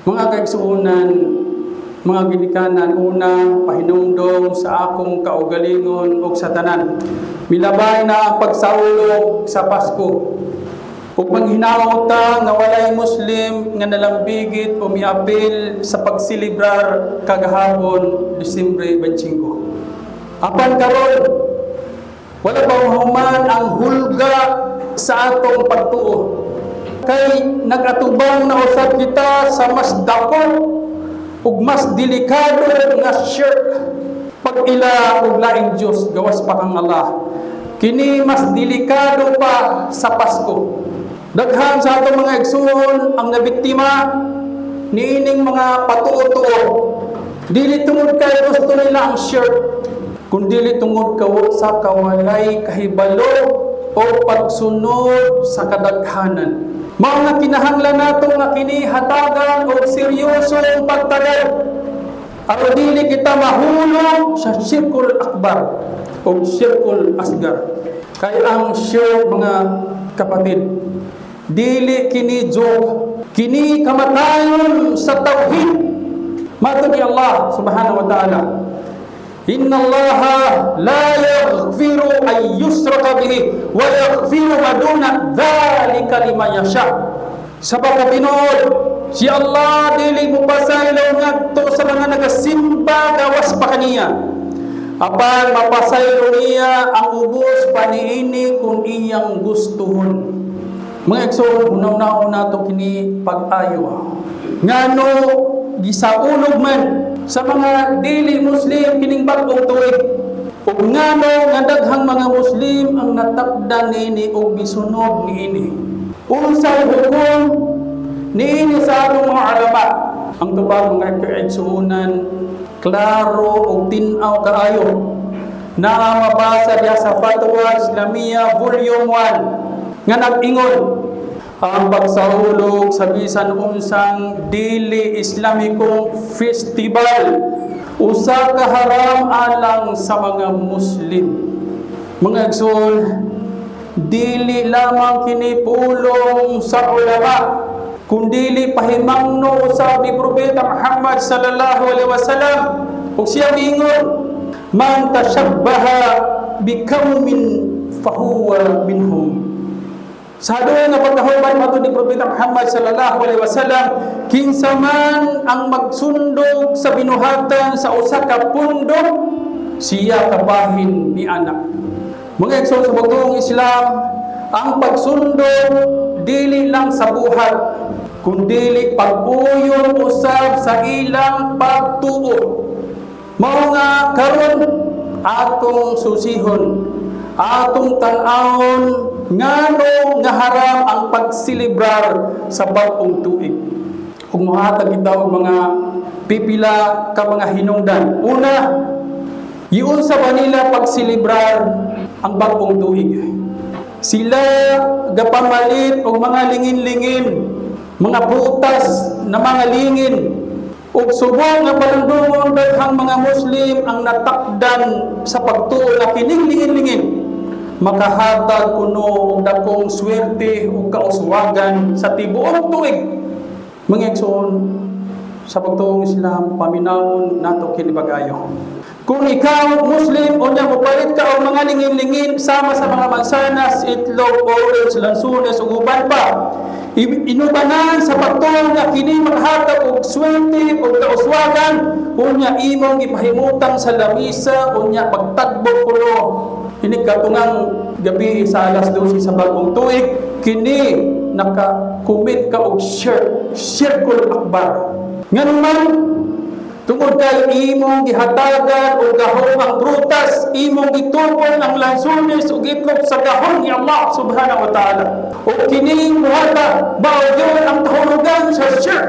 Mga kaigsuonan, mga ginikanan, una, pahinumdom sa akong kaugalingon ug sa tanan. Milabay na ang pagsaulog sa Pasko. Ug manghinaot ta nga walay Muslim nga nalambigit o miapil sa pagselebrar kagahapon, Disyembre 25. Apan karon, wala pa human ang hulga sa atong pagtuo. Kay nag-atubang na usab kita sa mas dako ug mas delikado nga shirk, pag-ila og laing Dios gawas pa kang Allah. Kini mas delikado pa sa Pasko. Daghan sa atong mga igsuon ang nabiktima niining mga patuo-tuo. Dili tungod kay gusto nila ang shirk, kundili tungod sa kawalay kahibalo o pagsunod sa kadaghanan. Mao nga kinahanglan nato nga kini hatagan og seryosong pagtagad aron dili kita mahulog sa shirkul akbar o shirkul asgar. Kay ang shirk, mga kapatid, dili kini joke, kini kamatayon sa tauhid. Matod ni Allah subhanahu wa ta'ala, "Inna Allah la yaghfiru an yushraka bihi wa yaghfiru ma duna dhalika liman yasha." Sa pagkatinuod, si Allah dili mopasaylo ngadto sa mga nagasimba gawas pa kaniya. Apan mapasaylo niya ang ubos pa niini kung iyang gustuhon. Mga igsoon, una-una nato kini pag-ayo. Ngano gisaulog man sa mga dili Muslim kining bag-ong tuig? Ug ngano nga daghang mga Muslim ang natakdan niini ug misunod niini? Unsay hukom niini sa atong mga ulama? Ang tubag, mga kaigsuonan, klaro ug tin-aw kaayo. Naa mabasa diha sa Fatwa Islamia Volume 1 nga nag-ingon ang pagsaulog sa bisan unsang dili Islamikong festival usa ka haram alang sa mga Muslim. Mga igsoon, dili lamang kini pulong sa ulama, kundili pahimangno usab ni Propeta Muhammad sallallahu alaihi wasallam, ug siya miingon, "Man tashabbaha biqaumin fahuwa minhum." Sa doon nga pagkahubad, matod ni Propeta Muhammad sallallahu alaihi wasallam, kinsa man ang magsundog sa binuhatan sa usa ka pundok, siya kabahin ni ana. Mga igsoon, sa pagtuong Islam, ang pagsundog dili lang sa buhat, kundili pag-uyon usab sa ilang pagtuo. Mao nga karon atong susihon, atong tan-awon ngano nga haram ang pagselebrar sa bag-ong tuig. Kung mohatag kita og mga pipila ka mga hinungdan. Una, giunsa ba nila pagselebrar ang bag-ong tuig? Sila gapamalit og mga lingin-lingin, mga prutas na mga lingin. Ug subong nga palangdungon, daghang mga Muslim ang natakdan sa pagtuo nga kining lingin-lingin makahatag kuno og dakong swerte ug kauswagan sa tibuok tuig. Mga igsoon, sa pagtuong Islam, paminawon nato kini pag-ayo. Kung ikaw Muslim o nya mopalit ka og mga lingin-lingin sama sa mga mansanas, itlog, orange, lansones ug uban pa, inubanan sa pagtuo nga kini makahatag og swerte ug kauswagan, unya imong ipahimutang sa lamisa, unya pagtagbok kuno ini katungang gabi sa alas 12 sa bagong tuig, kini naka-commit ka og shirk, shirkul akbar. Nganong man? Tungod kay imong gihatagan og gahom ang prutas, imong gitupon ang lansones ug itlog sa gahom ni Allah subhanahu wa ta'ala. Ug kining buhata, mao gyud ang kahulugan sa shirk.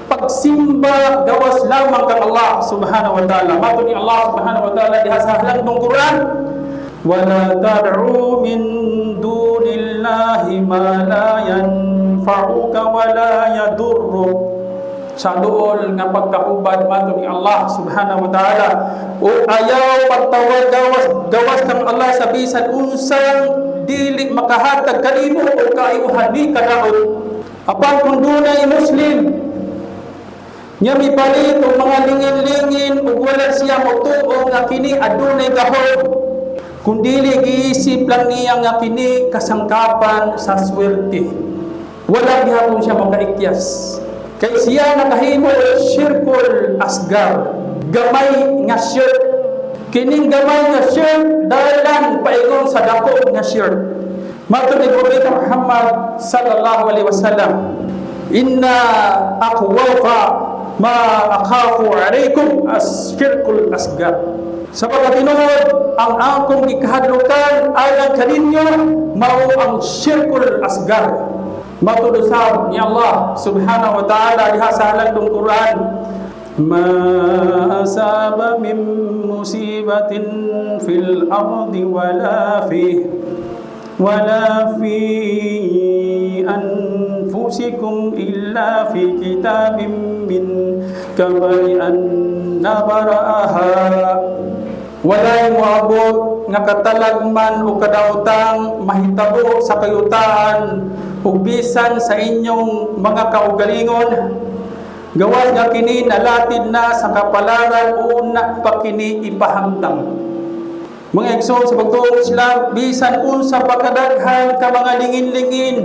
Pagsimba gawas lamang kang Allah subhanahu wa ta'ala. Matod ni Allah subhanahu wa ta'ala diha sa halangdong Quran, "ولا تدعوا من دون الله ما لا ينفعك ولا يضرك." Sa duol nga pagkahubad, matod ni Allah subhanahu wa ta'ala, o ayaw pagtawag gawas gawas kang Allah sa bisan unsang dili makahatag kanimo o kaayuhan ni kadaot. Apan kung dunay Muslim Nga mipalit og mga lingin-lingin ug wala siya motuo nga kini adunay gahom. Kundili giisip lang niya nga kini kasangkapan sa swerte. Wala gihapon siya makaikyas. Kay siya nakahimo og shirkul asgar, gamay nga shirk. Kining gamay nga shirk dalan paingon sa dako nga shirk. Matod ni Propeta Muhammad sallallahu alaihi wasallam, "Inna akhwafa ma akhafu alaikum as-shirkul asgar." Sa pagkatinuod, ang akong gikahadlukan alang kaninyo mao ang shirkul asgar. Matod usab ni Allah subhanahu wa ta'ala diha sa halandong Quran, "Ma asaba min musibatin fil ardi wala fi anfusikum illa fi kitabim min qabli an nabra'aha." Walay moabot nga katalagman o kadaotang mahitabo sa kayutaan ug bisan sa inyong mga kaugalingon gawas nga kini nalatid na sa kapalaran una pa kini ipahamtang. Mga igsoon sa pagtuong Islam, bisan unsa pa kadaghan ka mga lingin-lingin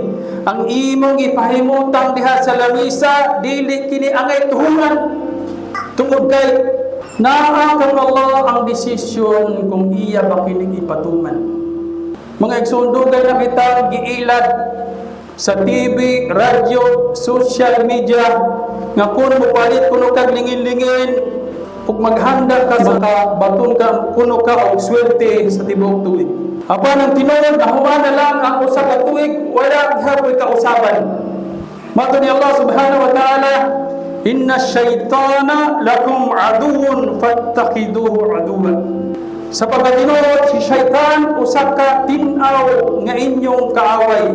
ang imong ipahimutang diha sa lamisa, dili kini angay tuhungan. Tungod kay naa kang Allah ang desisyon kung iya ba kining ipatuman. Mga igsoon, dugay na kita giilad sa TV, radyo, social media nga kung mopalit kuno kag lingin-lingin ug maghanda ka sa baton ka kuno ka og swerte sa tibuok tuig. Apan ang tinuod, nahuman na lang ang usa ka tuig, wala gihapoy kausaban. Matod ni Allah subhanahu wa ta'ala, "Inna syaitana lakum aduwwun fattakiduhu aduwwan." Sa pagkatinuod, si syaitan usa ka tin-aw nga inyong kaaway.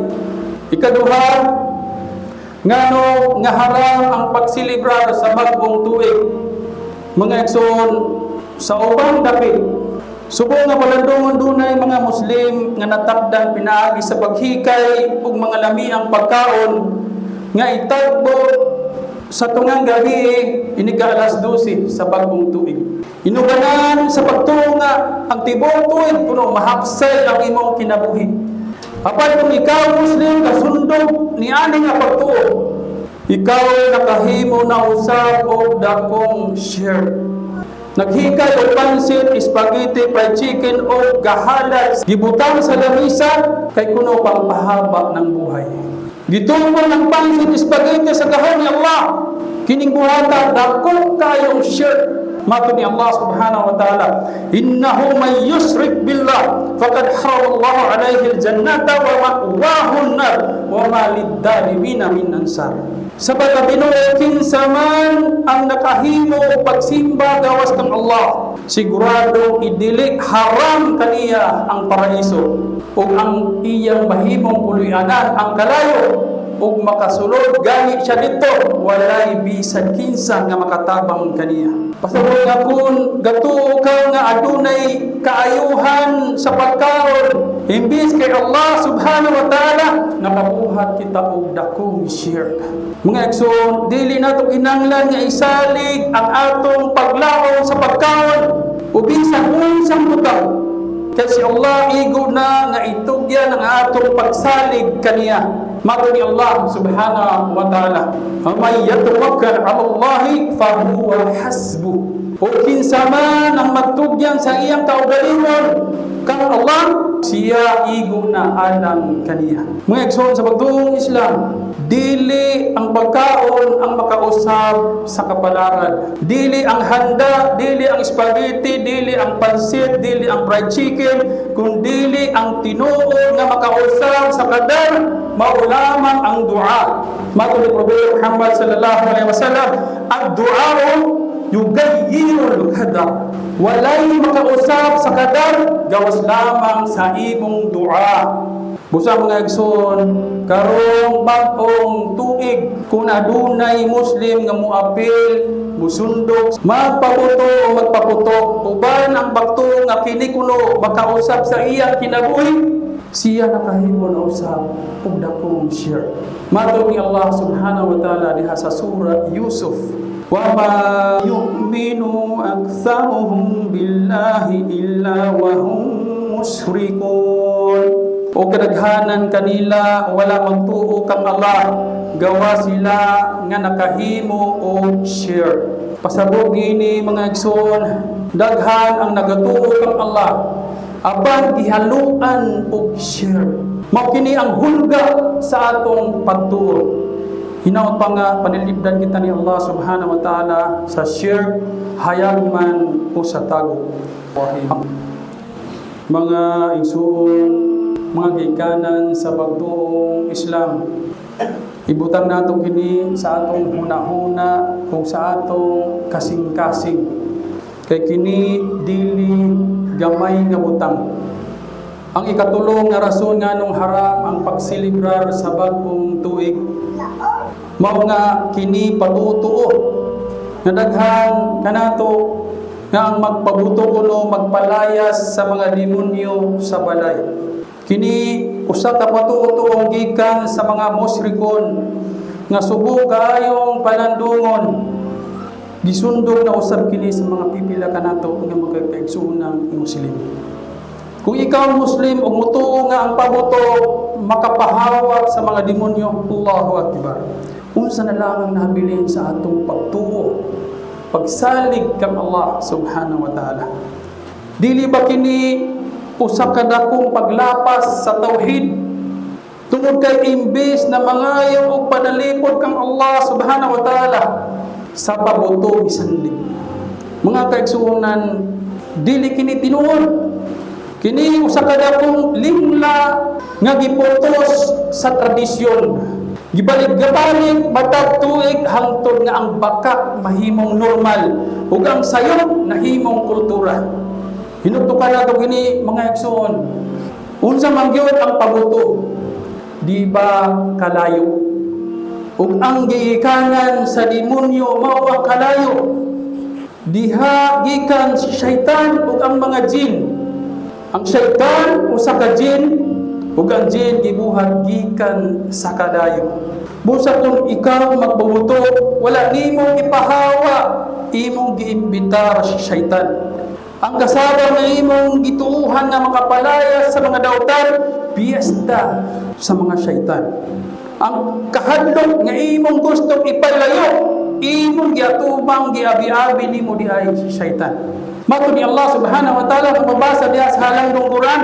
Ikaduha, ngano nga haram ang pagselebrar sa bag-ong tuig? Mga igsoon, sa ubang dapit, subong nga palandungon, dunay mga Muslim nga natakdan pinaagi sa paghikay ug mga lamiang pagkaon nga itagbo sa tungang gabi inig alas 12 sa bag-ong tuig. Inubanan sa pagtuo nga ang tibuok tuig kuno mahapsay ang imong kinabuhi. Apan kung ikaw Muslim kasundog ni ani nga pagtuo, ikaw nakahimo na usab og dakong shirk. Naghikay og pansit, spaghetti, fried chicken o gahalad, gibutang sa lamisa kay kuno pangpahaba ng buhay. Gitumpong ng pansit, spaghetti sa gahom ni Allah. Kining buhata dako kayong shirk. Matod ni Allah subhanahu wa ta'ala, "Innahu man yushrik billah faqad harrama Allah alaihi al-jannata wa ma'wahu an-nar wa ma lid-dhalimina min ansar." Sa pagkatinuod, kinsa man ang nakahimo og pagsimba gawas kang Allah, sigurado idili haram kaniya ang paraiso ug ang iyang mahimong puloy-anan ang kalayo, ug makasulod gani siya didto, walay bisan kinsa nga makatabang kaniya. Pasabot nga kung gatuo ka nga adunay kaayuhan sa pagkaon imbis kay Allah subhanahu wa ta'ala, nakabuhat kita og dakong shirk. Mga igsoon, dili nato kinahanglan nga isalig ang atong paglaom sa pagkaon o bisan unsang butang. Kay si Allah igo na nga itugyan ang atong pagsalig kaniya. Matod ni Allah subhanahu wa ta'ala, "Man yatawakkal 'ala Allahi fa huwa hasbuh." O kinsa man ang magtugyan sa iyang kaugalingon kang Allah, siya igo na alang kaniya. Mga igsoon sa pagtuong Islam, dili ang pagkaon ang makausab sa kapalaran. Dili ang handa, dili ang spaghetti, dili ang pansit, dili ang fried chicken, kung dili ang tinuod nga makausab sa kadar, mao lamang ang dua. Matod ni Propeta Muhammad sallallahu alaihi wasallam, "Ad-du'a yugayyirul qadar." Walay makausab sa kadar gawas lamang sa imong dua. Busa, mga igsoon, karong bag-ong tuig, kung adunay Muslim nga moapil, musundok, magpabuto o magpaputok, uban ang pagtuo nga kini kuno makausab sa iyang kinabuhi, Siya nakahimo na usab og dakong shirk. Matod ni Allah subhanahu wa ta'ala diha sa Surah Yusuf, "وما يؤمن أكثرهم بالله إلا وهم مشركون." O kadaghanan kanila wala magtuo kang Allah gawa sila nga nakahimo og shirk. Pasabog ini, mga igsoon, daghan ang nagatuo kang Allah apan gihaluan og shirk. Mao kini ang hulga sa atong pagtuo. Hinaot pa nga panilibdan kita ni Allah subhanahu wa ta'ala sa shirk, hayag man o sa tago. Mga igsuon, mga gikanan sa pagtuong Islam, ibutang nato kini sa atong hunahuna ug sa atong kasing-kasing. Kay kini dili gamay nga butang. Ang ikatulo nga rason nganong haram ang pagselebrar sa bag-ong tuig, mao nga kini patutuo nga daghan kanato nga ang magpabuto kuno magpalayas sa mga demonyo sa balay. Kini usa ka patutuong gikan sa mga musyrikon nga subo kaayong palandungon. Gisundog na usab kini sa mga pipila kanato nga mga kaigsuonang Muslim. Kung ikaw Muslim ug mutuo nga ang pabuto makapahawak sa mga demonyo, Allahu Akbar. Unsa na lang ang nabilin sa atong pagtuo, pagsalig kang Allah subhanahu wa ta'ala? Dili ba kini usa ka dakong paglapas sa tauhid? Tungod kay imbes na mangayo og panalipod kang Allah subhanahu wa ta'ala, sa pabuto misandig. Mga kaigsuonan, dili kini tinuod. Kini usa ka dakong limla nga giputos sa tradisyon. Gibalik-gabalik matag tuig hangtod nga ang baka mahimong normal ug ang sayop nahimong kultura. Hinugtukan nato kini, mga igsoon. Unsa man gyud ang pabuto? Di ba kalayo? Ug ang gigikanan sa demonyo mao ang kalayo. Diha gikan si syaitan ug ang mga jin. Ang syaitan usa ka jin ug ang jin gibuhat gikan sa kalayo. Busa kung ikaw magbubuto, wala nimo ipahawa, imong giimbitar si syaitan. Ang kasaba nga imong gituuhan nga makapalaya sa mga dautan, piyesta sa mga syaitan. Ang kahadlok nga imong gustong ipalayo, imong giatubang, giabi-abi nimo diay si syaitan. Mato ni Allah subhanahu wa ta'ala, kung mabasa diha sa halangdong Quran,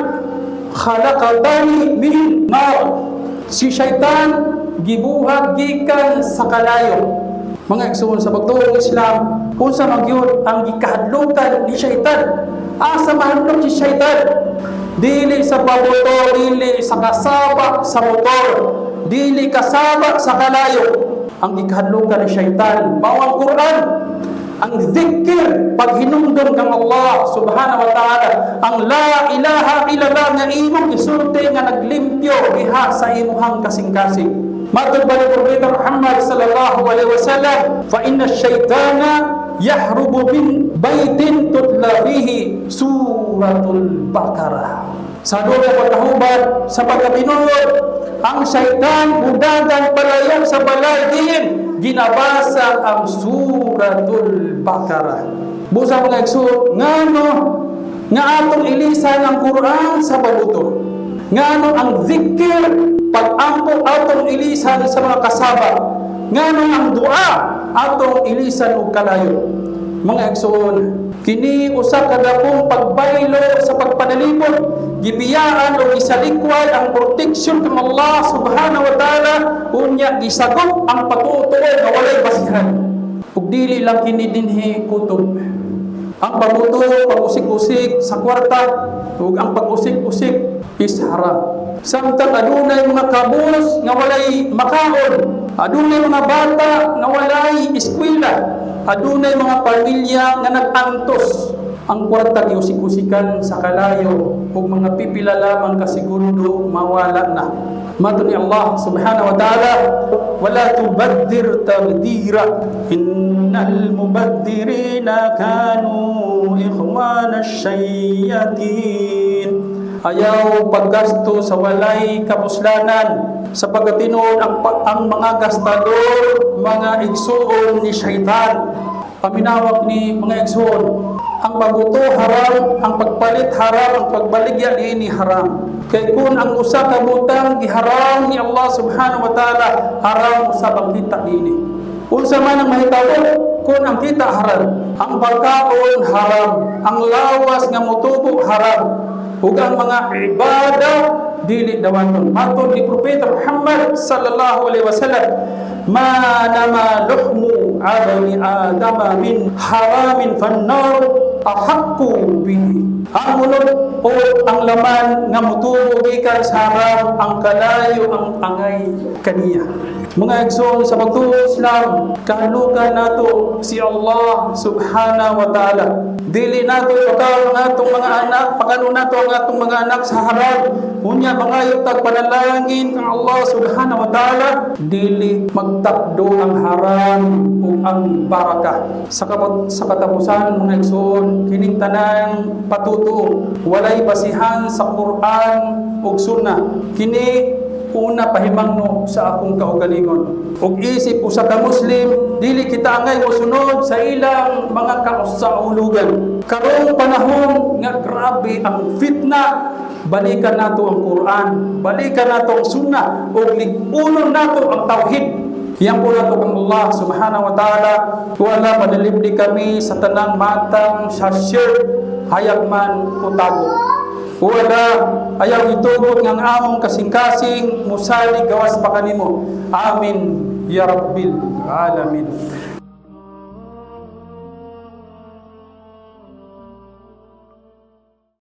"خلقتني من نار." Si syaitan gibuhat gikan sa kalayo. Mga igsoon sa pagtuong Islam, unsa man gyud ang gikahadlukan ni syaitan? Asa mahadlok si syaitan? Dili sa pabuto, dili sa kasaba sa motor, dili kasaba sa kalayo. Ang gikahadlukan ni syaitan mao ang Quran, ang zikir, paghinumdum kang Allah subhanahu wa ta'ala, ang لا إله إلا الله nga imong isulti nga naglimpyo diha sa imuhang kasing-kasing. Matod ba ni Propeta Muhammad sallallahu alaihi wasallam, "فإن الشيطان يهرب من بيت تتلى فيه سورة البقرة." Sa dugay pagkahubad, sa pagkatinuod, ang syaitan mudagan palayo sa balay diin ginabasa ang Suratul Baqarah. Busa, mga igsoon, ngano nga atong ilisan ang Quran sa pabuto? Ngano ang zikir, pag-ampo, atong ilisan sa mga kasaba? Ngano ang dua atong ilisan og kalayo? Mga igsoon, kini usa ka dakong pagbaylo sa pagpanalipod. Gibiyaan o gisalikway ang protection kang Allah subhanahu wa ta'ala, unya gisagop ang patutuo nga walay basihan. Ug dili lang kini dinhi kutob. Ang pabuto, pag-usik-usik sa kwarta, ug ang pag-usik-usik is haram. Samtang adunay mga kabus nga walay makaon, adunay mga bata nga walay eskwela, adunay mga pamilya nga nag-antos. Ang kwarta giusik-usikan sa kalayo ug mga pipila lamang ka segundo mawala na. Mato ni Allah subhanahu wa ta'ala, "ولا تبذر تبذيرا إن المبذرين كانوا إخوان الشياطين." Ayaw paggasto sa walay kapuslanan, sapagkat tinuod ang mga gastador, mga igsuon ni syaitan. Paminawak ni, mga igsuon, ang pagbuto haram, ang pagpalit haram, ang pagbaligya niini haram. Kay kung ang usa ka butang giharam ni Allah Subhanahu wa Ta'ala, haram usab ang kita niini. Unsa man ang mahitabo kung ang kita haram? Ang pagkaon haram, ang lawas nga motubo haram, ug ang mga ibada dili dawaton. Matod ni Propeta Muhammad sallallahu alaihi wasallam, "Ma nama luhmu abni adama min haramin fannar ahaqqu bihi." Ang unod o ang laman nga motubo gikan sa haram, ang kalayo ang angay kaniya. Mga igsoon sa pagtuo Islam, kahadlukan nato si Allah Subhanahu wa Ta'ala. Dili nato ipakaon ang atong mga anak, pakanon nato ang atong mga anak sa haram. Unya mangayo tag panalangin kang Allah Subhanahu wa Ta'ala, dili magtakdo ang haram ug ang baraka. Sa katapusan, mga igsoon, kining tanang patutuo walay basihan sa Quran ug Sunnah. Kini una pahimangno sa akong kaugalingon. Ug isip usa ka Muslim, dili kita angay mosunod sa ilang mga kausaulugan. Karong panahon nga grabe ang fitna, balikan nato ang Quran, balikan nato ang Sunnah, ug lig-unon nato ang tauhid. Hiyang-po nato kang Allah Subhanahu wa Ta'ala, wala panalibdi kami sa tanang matang sa shirk, hayag man o tago. Wala ayaw itugot ng among kasing-kasing musalig gawas pa kanimo. Amin ya Rabbil alamin.